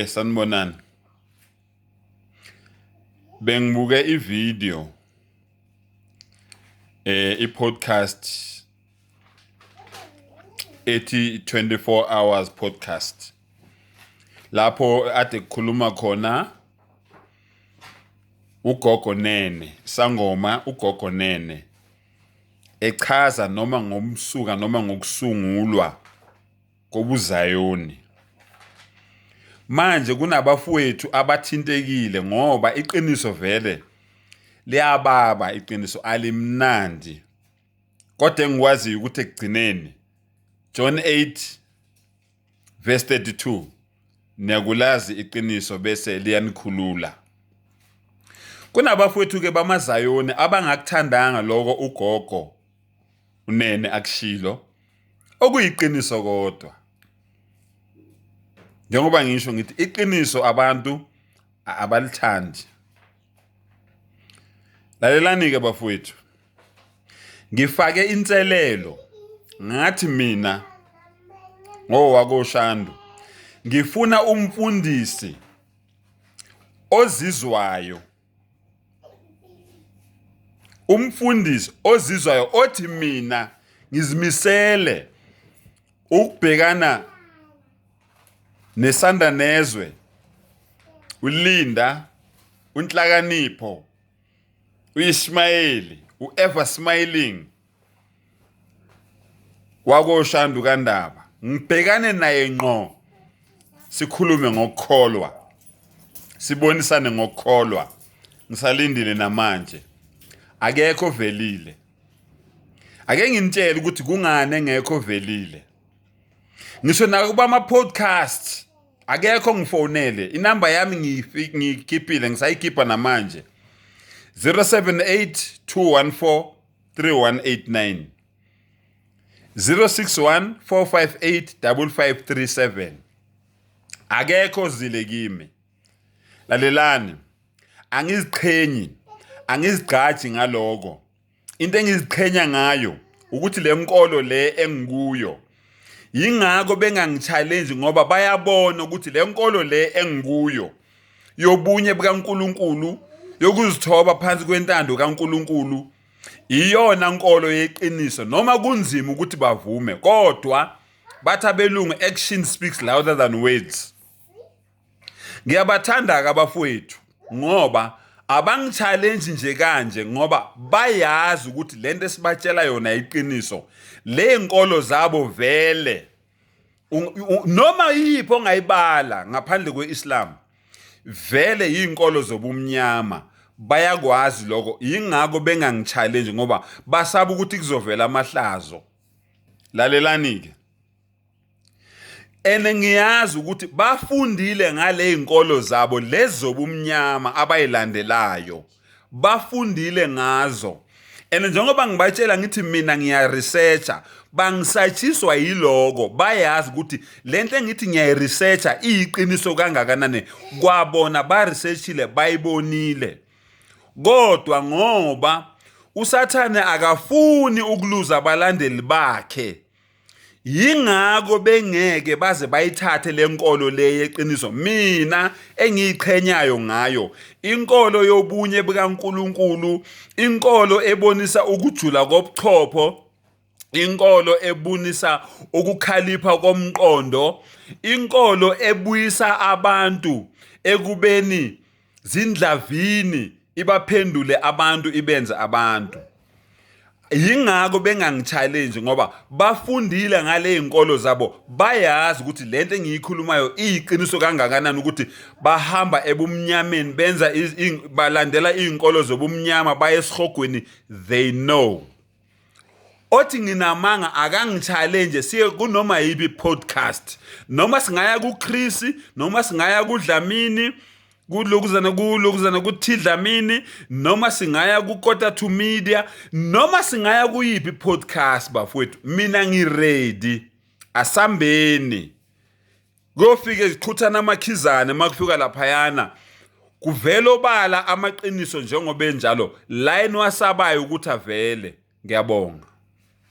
Sanibonani. Bengibuke ivideo i-podcast ethi 24 hours podcast lapho ade kukhuluma khona uGogo Nene, sangoma uGogo Nene echaza noma ngomsuka noma ngokusungulwa kobuZayoni. Manje kunabafowethu abathintekile ngoba iqiniso vele liyababa, iqiniso alimnandi. Kodwa engikwaziyo ukuthi ekugcineni John 8 verse 32 niyakulazi iqiniso bese liyanikhulula. Kunabafowethu ke bamaZayoni abangakuthandanga lokho ugogo uNene akushilo okuyiqiniso kodwa. Njengoba ngisho ngithi iqiniso abantu abalithandi. Lalelani ke bafowethu. Ngifake inselelo ngathi mina ngowakoShandu ngifuna umfundisi ozizwayo umfundisi ozizwayo othi mina ngizimisele ukubhekana nesanda nezwe uLinda uNhlakanipho uIshmayeli uEver Smiling wakoShandu kaNdaba ngibhekane naye ngqo sikhulume ngokukholwa sibonisane ngokukholwa ngisalindile namanje akekho velile ake nginitshele ukuthi kungani engekho velile ngisho nakuba ama podcast akekho ngifonele inamba yami ngiyikhiphile ngisayikhipha namanje 078 214 3189 061 458 5537 akekho zile kimi lalelani angiziqhenyi angizigqaji ngaloko into engiziqhenya ngayo ukuthi le nkolo le engikuyo yingakho bengangi-challenge ngoba bayabona ukuthi le nkolo le engikuyo yobunye bukaNkuluNkulu yokuzithoba phansi kwentando kaNkuluNkulu iyona nkolo yeqiniso noma kunzima ukuthi bavume kodwa bathi abelungu action speaks louder than words Ngiyabathanda-ke abafowethu ngoba abangi-challenge nje kanje ngoba bayazi ukuthi lento esibatshela yona iqiniso. Le nkolo zabo vele noma yiphi ongayibala ngaphandle kwe-Islam vele yinkolo zobumnyama bayakwazi lokho yingakho bengangi-challenge ngoba basaba ukuthi kuzovela amahlazo. Lalelani-ke. And ngiyazi ukuthi bafundile ngale inkolo zabo lezobumnyama abayilandelayo bafundile ngazo and njengoba ngibatshela ngithi mina ngiya-researcha bangisatshiswa yiloko bayazi ukuthi lento engithi ngiyayi-researcha iyiqiniso kangakanani kwabona ba-researchile bayibonile kodwa ngoba usathane akafuni ukuluza abalandeli bakhe Yingakho bengeke baze bayithathe le nkolo le yeqiniso mina engiyiqhenyayo ngayo inkolo yobunye bukaNkuluNkulu inkolo ebonisa ukujula kobuchopho inkolo ebonisa ukukhalipha komqondo inkolo ebuyisa abantu ekubeni zindlavini ibaphendule abantu ibenze abantu yingakho bengangi-challenge ngoba bafundile ngale y'nkolo zabo bayazi ukuthi le nto engiyikhulumayo iyiqiniso kangakanani ukuthi bahamba ebumnyameni benza balandela iy'nkolo zobumnyama baye esihogweni they know othi nginamanga akangi-challenge siye kunoma yipi podcast noma singaya kuChris noma singaya kuDlamini kulokuzana kulokuzana kuThidlamini noma singaya kuKota to Media noma singaya kuyiphi podcast bafowethu mina ngiready asambeni kuyofike ziqhuthana amakhizane uma kufika laphayana kuvela obala amaqiniso njengoba enjalo la eniwasabayo ukuthi avele ngiyabonga.